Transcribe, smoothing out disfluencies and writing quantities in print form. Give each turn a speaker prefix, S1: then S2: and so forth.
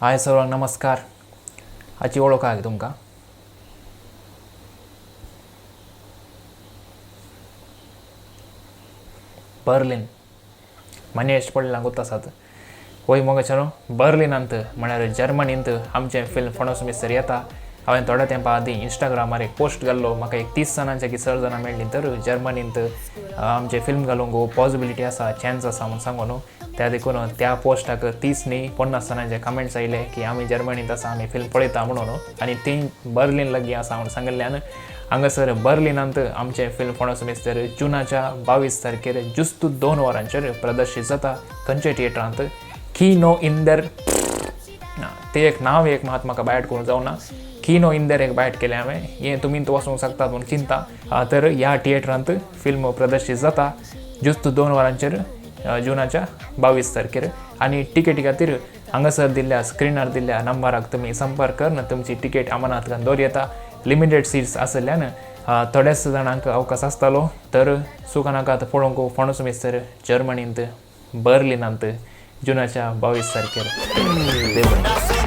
S1: हाय सर्वांक नमस्कार. हाची वळख आहा तुमकां? बर्लिन मनेश पडला गोत आसात वय मोगाच्यानो. बर्लिनांत म्हळ्यार जर्मनींत आमचें फिल्म फणस मिस्तर येता. हांवें थोड्या तेंपा आदीं इंस्टाग्रामार एक पोस्ट घाल्लो. म्हाका एक 30 जाणांच्या की चड जाणां मेळ्ळीं तर जर्मनींत आमचें फिल्म घालूंक पॉसिबिलिटी आसा, चान्स आसा म्हूण सांगून न्हू. त्या देखून त्या पोस्टाक 30 न्ही 50 जाणांचे कमेंट्स आयले की आमी जर्मनींत आसा, आमी फिल्म पळयता म्हणून, आनी ती बर्लिन लागीं आसा म्हूण सांगिल्ल्यान हांगासर बर्लिनांत आमचें फिल्म फणस मिस्तर जुनाच्या 22 तारखेर जुस्त 2 वरांचेर प्रदर्शीत जाता. खंयच्या थिएटरांत? किनो इंदर ते एक नांव एक मात म्हाका बायट करूंक जावना. किनो इंदर एक बायट केलें हांवें, हें तुमी वचूंक शकतात म्हूण चिंता. तर ह्या थिएटरांत फिल्म प्रदर्शीत जाता जुस्त 2 वरांचेर जुनाच्या 22 तारखेर. आनी टिकेटी खातीर हांगासर दिल्ल्या स्क्रिनार दिल्ल्या नंबराक तुमी संपर्क करून तुमची टिकेट अमानात घालून दवर येता. लिमिटेड सीट्स आशिल्ल्यान थोड्याच जाणांक अवकाश आसतालो. तर सुखानाकात पळोवंक फणस मिस्तर जर्मनींत बर्लिनांत जुनाच्या 22 तारखेर. देव बरें.